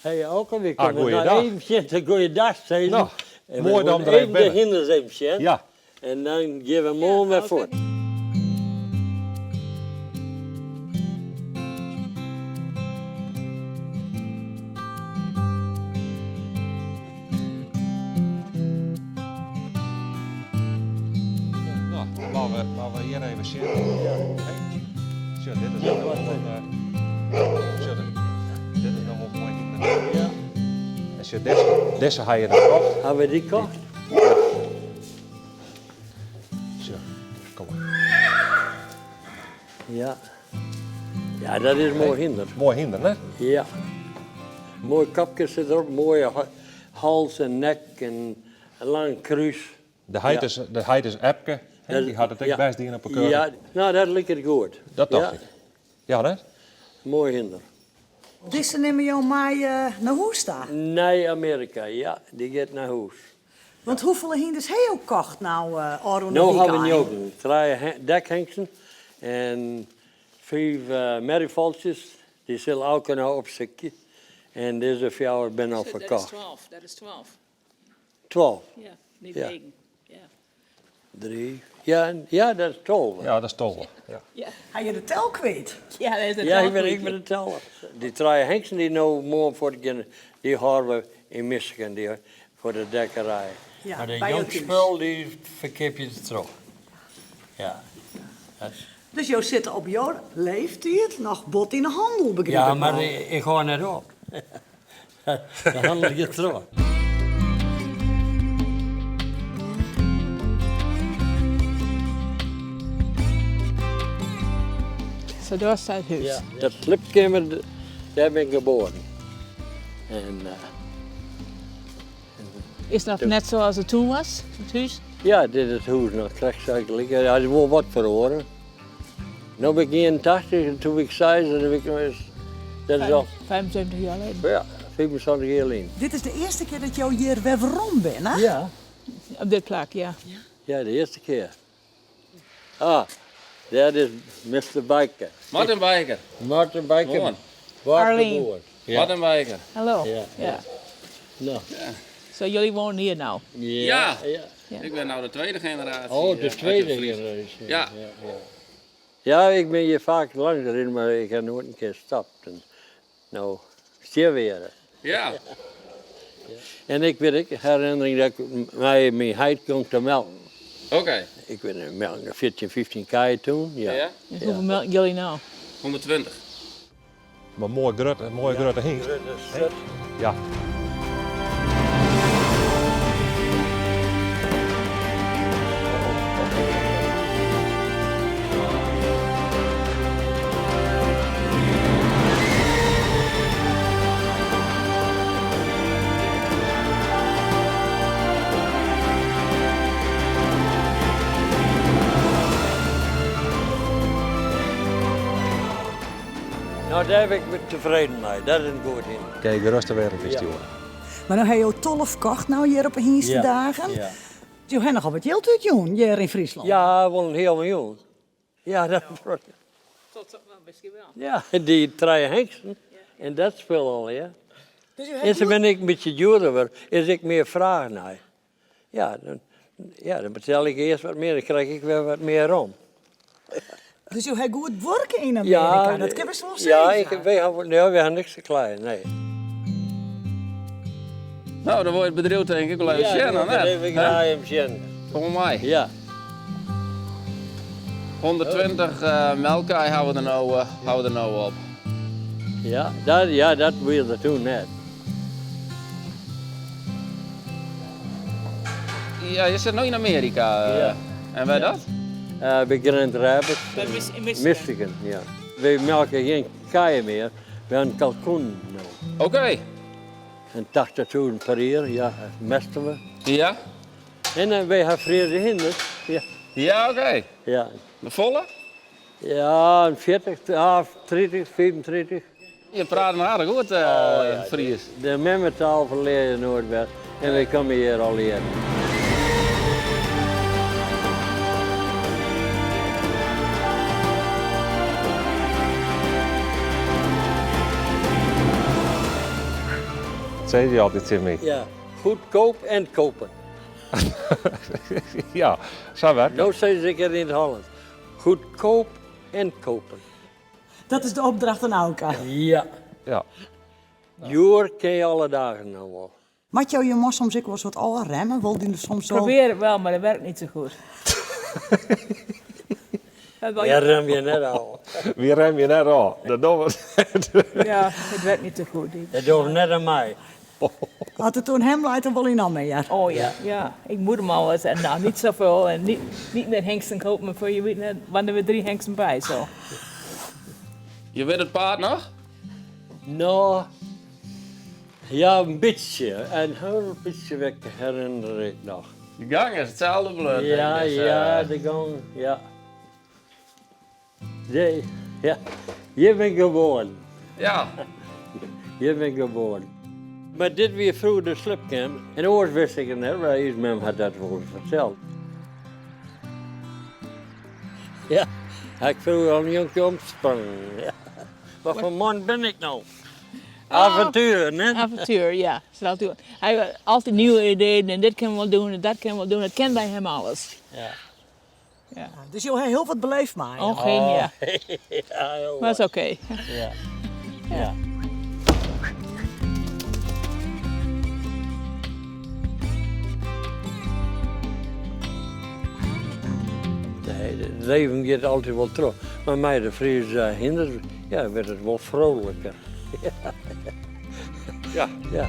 Hey Auke, we Ah, komme noch goeiedag. even sjen te goeiedag sizzen. No, En we moai dat wolle we der even even de binne. hynders even sjen. Ja. En dan gean we moarn wer fuort. No, laten we, laten we hjir even sjen. Hey. Sjoch, dit is noch wol in, sjoch, dit is noch wol moai hynder. Ja. En sjoch, dizze, dizze ha je dan kocht. Ha we dy kocht? Ja. Sjoch, kom mar. Ja. Ja, dat is moai hynder. Moai hynder, ne? Ja. Moai kopke sit derop, moaie hals en nek en in lang krús. De heit is, de heit is Epke, hè, dy hat it ek bêst dien op 'e kurve. Ja, no dat liket goed. Dat tocht ik. Ja, net? Moai hynder. Dizze nimme jo mei nei hûs ta? Nei Amearika, ja. Dy giet nei hûs. Want hoefolle hynders ha jo kocht no ôfrûne No ha we wykein? njoggen. Trije dekhengsten en fiif merryfoltsjes. Dy sil Auke no opsykje. En dizze fjouwer binne al Dat is ferkocht. 12, dat is 12. 12? Ja, niet Ja. negen. Ja. Drie, ja, ja, dat is 12. Ja, dat is 12. Ja. Ja. Ha je de tel kwyt? Ja, dat is de Ja, tel ik ben, kwyt. ik ben de teller. Dy trije hengsten dy't no moarn fuort geane, dy hâlde we yn Michigan dy foar de dekkerij. Ja, Mar de by jo jong thús. spul dy ferkeapje se troch. Ja. Dat, Dus jo sitte op jo leeftiid noch bot yn 'e hannel, begryp ja, ik mar no. ik hâld net op. De hannel giet troch. Zo daar staat het huis. Ja, dat sliepkeamer, dêr bin ik geboren. En, Is het nog net zoals het toen was, het huis? Ja, dit is it hûs noch krekt sa't it like. Ja, der is wol wat feroare. No bin ik 81 en toen wie ik seis en dat is al 75 jaar geleden. Ja, 75 jier lyn. Dit is de earste kear dat jo hjir wer werom binne? Ja. Op dit plak, ja. Ja, de earste kear. Ah, dêr is Mister Bijker. Martin Bijker. Martin Bijker. Moarn. Arlene. Ja. Martin Bijker. Hallo. Ja. Ja. No. Zo, jullie wonen hier nou? Ja. Ja. Ja. Ik ben nou de tweede generatie. Oh, de uit tweede de Fries. generatie. Ja. Ja, ja. Ja, ik bin hjir faak langs riden, mar ik ha noait in kear stapt. En no stean we hjir. Ja. En ik wit ek herinnering dat ik mei myn heit gong te melken. Oké. Ik wit net, melken 14, 15 kij toen. Ja. Ja? En hoeveel melken jullie nou? 120. Mar moai grutte, moai grutte hynst. Grutte sturt. Ja. No, dêr bin ik tefreden mei. Dat is in goed hynder. Kin je gerêst de wereld yn stjoere. Mar no ha jo 12 kocht no hjir op de hynstedagen. Ja. Jo ha nochal wat jild útjûn hjir yn Fryslân. Ja, wol in heal miljoen. Ja, dat Tot, miskien wol. Ja, dy trije hengsten en dat spul allegear. Dus jo ha En se goed- binne ek in bytsje djoerder wurden, is ek mear fraach nei. Ja, dan, ja, dan betelje ik earst wat mear, dan krij ik wer wat mear om. Dus jo ha goed buorke yn Amearika, dat kinne we wol sizze. Ja, ik, wy hawwe, nee, wy hawwe niks te kleien, nee. No, dan wol je it bedriuw tink ik wol even sjen, of net? Even graach even sjen. Kom mar mei. Ja. 120 melkkij hawwe we der no, hawwe we der no op. Ja, dat, ja, dat wie der toen net. Ja, je sit no yn Amearika. Ja. En wêr dat? By Grand Rapids. By in Michigan. Michigan, ja. Wy melke gjin kijen mear, wy hawwe kalkoenen no. Oké. En 80.000 per jier, ja, mesten we. Ja. En wy hawwe Friese hynders, ja. Ja, oké. Ja. De folle? Ja, in 40, ja, 30, 35. Je praat noch aardich goed Fries. De memmetaal ferlear je noait wer en wy komme hjir al jierren. sizze je altyd tsjin my. Ja, goedkoop en kopen. Ja, sa werkt No sis ik it yn it Hollânsk. Goedkoop en kopen. Dat is de opdracht oan Auka. Ja. Ja. Djoer kin je alle dagen no wol. Moat jo je man soms ek wolris wat ôfremme? Wol dy soms al... Probeer het wel, maar dat werkt niet zo goed. Wy remje net ôf. Wy remje net ôf. Dat dogge we net. Ja, het werkt niet zo goed. Dat dogge we net oan my. As it oan him leit, dan wol hy noch mear. Oh ja, ja. Ik moet hem al eens. En nou, niet zoveel. En niet, niet meer hengsten kopen, maar voor je weet net, wanneer we drie hengsten bij. Zo. Je wit it paad noch? No, ja, in bytsje. In hiel bytsje herinner ik noch. De gang is itselde bleaun. Ja, Dus, ja, de gong, ja. De, ja. Hjir bin ik geboren. Ja. Hjir bin ik geboren. Mar dit wie froeger de sliepkeamer. En oars wist ik it net, mar ús mem hat dat wolris ferteld. Ja, ha ik froeger al in jonkje omsprongen. Ja. Wat foar man bin ik no? Avontuer, net? Avontuur, ja. Is altijd, hij had altijd nieuwe ideeën en dit kunnen we wel doen en dat kunnen we wel doen. Het kent bij hem alles. Ja. Ja. Dus jo ha hiel wat beleefd mei. Oh, geen, ja. Ja, heel Maar is wat. oké. Ja. Ja. Nee, it leven giet altyd wol troch. Mar mei de Friese hynders ja, wurdt it wol vrolijker. Ja. Ja.